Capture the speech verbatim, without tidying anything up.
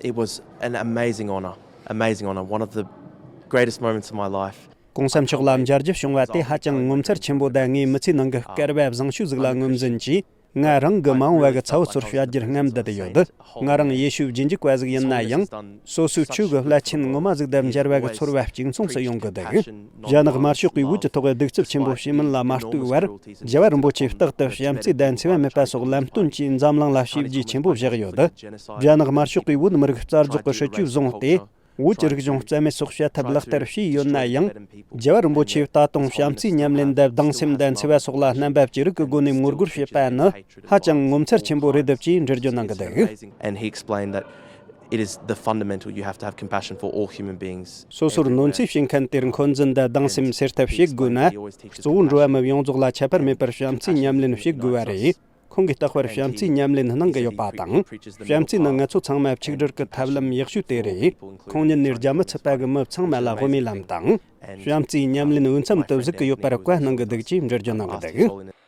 It was an amazing honor, amazing honor, one of the greatest moments of my life. གོང་ས་མཆོག་ལ་མཇལ་རྒྱུ་བྱུང་བ་དེ་ཧ་ཅང་ངོ་མཚར་ཆེན་པོ་དང་ངའི་མི་ཚེའི་ནང་གི་སྐལ་བ་བཟང་ཤོས་ཟིག་ལ་ངོས་འཛིན་གྱིས། ང་རང་གི་མ་འོངས་པ་གི་ཚ་བོ་ཚོར་བཤད་རྒྱུར་རྔམ་བསྡད་ཡོད། ང་རང་ཡེ་ཤུའི་རྗེས་འཇུག་པ་ཟིག་ཡིན་ན་ཡང་། སོ་སོའི་ཆོས་གི་བླ་ཆེན་ངོ་མ་ཟིག་དང་མཇལ་བ་གི་ཚོར་བ་གཅིག་མཚུངས་སུ་ཡོང་གི་འདུག་རྒྱ་ནག་དམར་ཤོག་གིས་བོད་ཀྱི་ཐོག་གི་གདུག་རྩུབ་ཆེན་པོ་བྱེད་མིན་ལ་མ་ལྟོས་པར། རྒྱལ་བ་རིན་པོ་ཆེ་རྟག་ཏུ་བྱམས་བརྩེ་དང་འཚེ་བ་མེད་པ་སོགས་ལམ་སྟོན་གྱིས་འཛམ་གླིང་ལ་བྱས་རྗེས་ཆེན་པོ་བཞག་ཡོད། རྒྱ་ནག་དམར་ཤོག་གིས་བོད་མི་རིགས་རྩ་རྫོགས་ཀྱི་སྲིད་ཇུས་བཟུང་སྟེ། བོད་ཀྱི་རིག་གཞུང་རྩ་མེད་སོགས་བྱ་ཐབས་ལག་བསྟར་བྱས་ཡོད་ན་ཡང་། རྒྱལ་བ་རིན་པོ་ཆེས་ད་དུང་བྱམས་བརྩེའི་ཉམས་ལེན་དང་སྡང་སེམས་དང་འཚེ་བ་སོགས་ལ་རྣམ་པ་ཅི་རིགས་ཀྱི་སྒོ་ནས་ངོ་རྒོལ་བྱེད་པ་ནི་ཧ་ཅང་ངོ་མཚར་ཆེན་པོ་རེད། ཅེས་འགྲེལ་བརྗོད་གནང་གི་འདུག And he explained that it is the fundamental, you have to have compassion for all human beings. སོ་སོར་གནོད་འཚེ་བྱེད་མཁན་དེར་འཁོན་འཛིན་དང་སྡང་སེམས་སེལ་ཐབས་བྱེད་དགོས་ན། གཙོ་བོ་འགྲོ་བ་མི་ཡོངས་རྫོགས་ལ་ཁྱད་པར་མེད་པར་བྱམས་བརྩེའི་ཉམས་ལེན་བྱེད་དགོས་པ་རེད། ཁོང་གིས་རྟག་པར་བྱམས་བརྩེའི་ཉམས་ལེན་གནང་གི་ཡོད་པ་དང་། བྱམས་བརྩེ་ནི་ང་ཚོ་ཚང་མ་ཆིག་སྒྲིལ་གྱི་ཐབས་ལམ་ཡག་ཤོས་དེ་རེད། ཁོང་ཉིད་ནས་རྒྱ་མི་ཚུད་པ་གི་མི་ཚང་མ་ལ་དབུ་མའི་ལམ་དང་། བྱམས་བརྩེའི་ཉམས་ལེན་འོས་འཚམ་དུ་གཟིགས་ཀྱི་ཡོད་པར་བཀའ་གནང་གི་འདུག་ཅེས་འགྲེལ་བརྗོད་གནང་གི་འདུག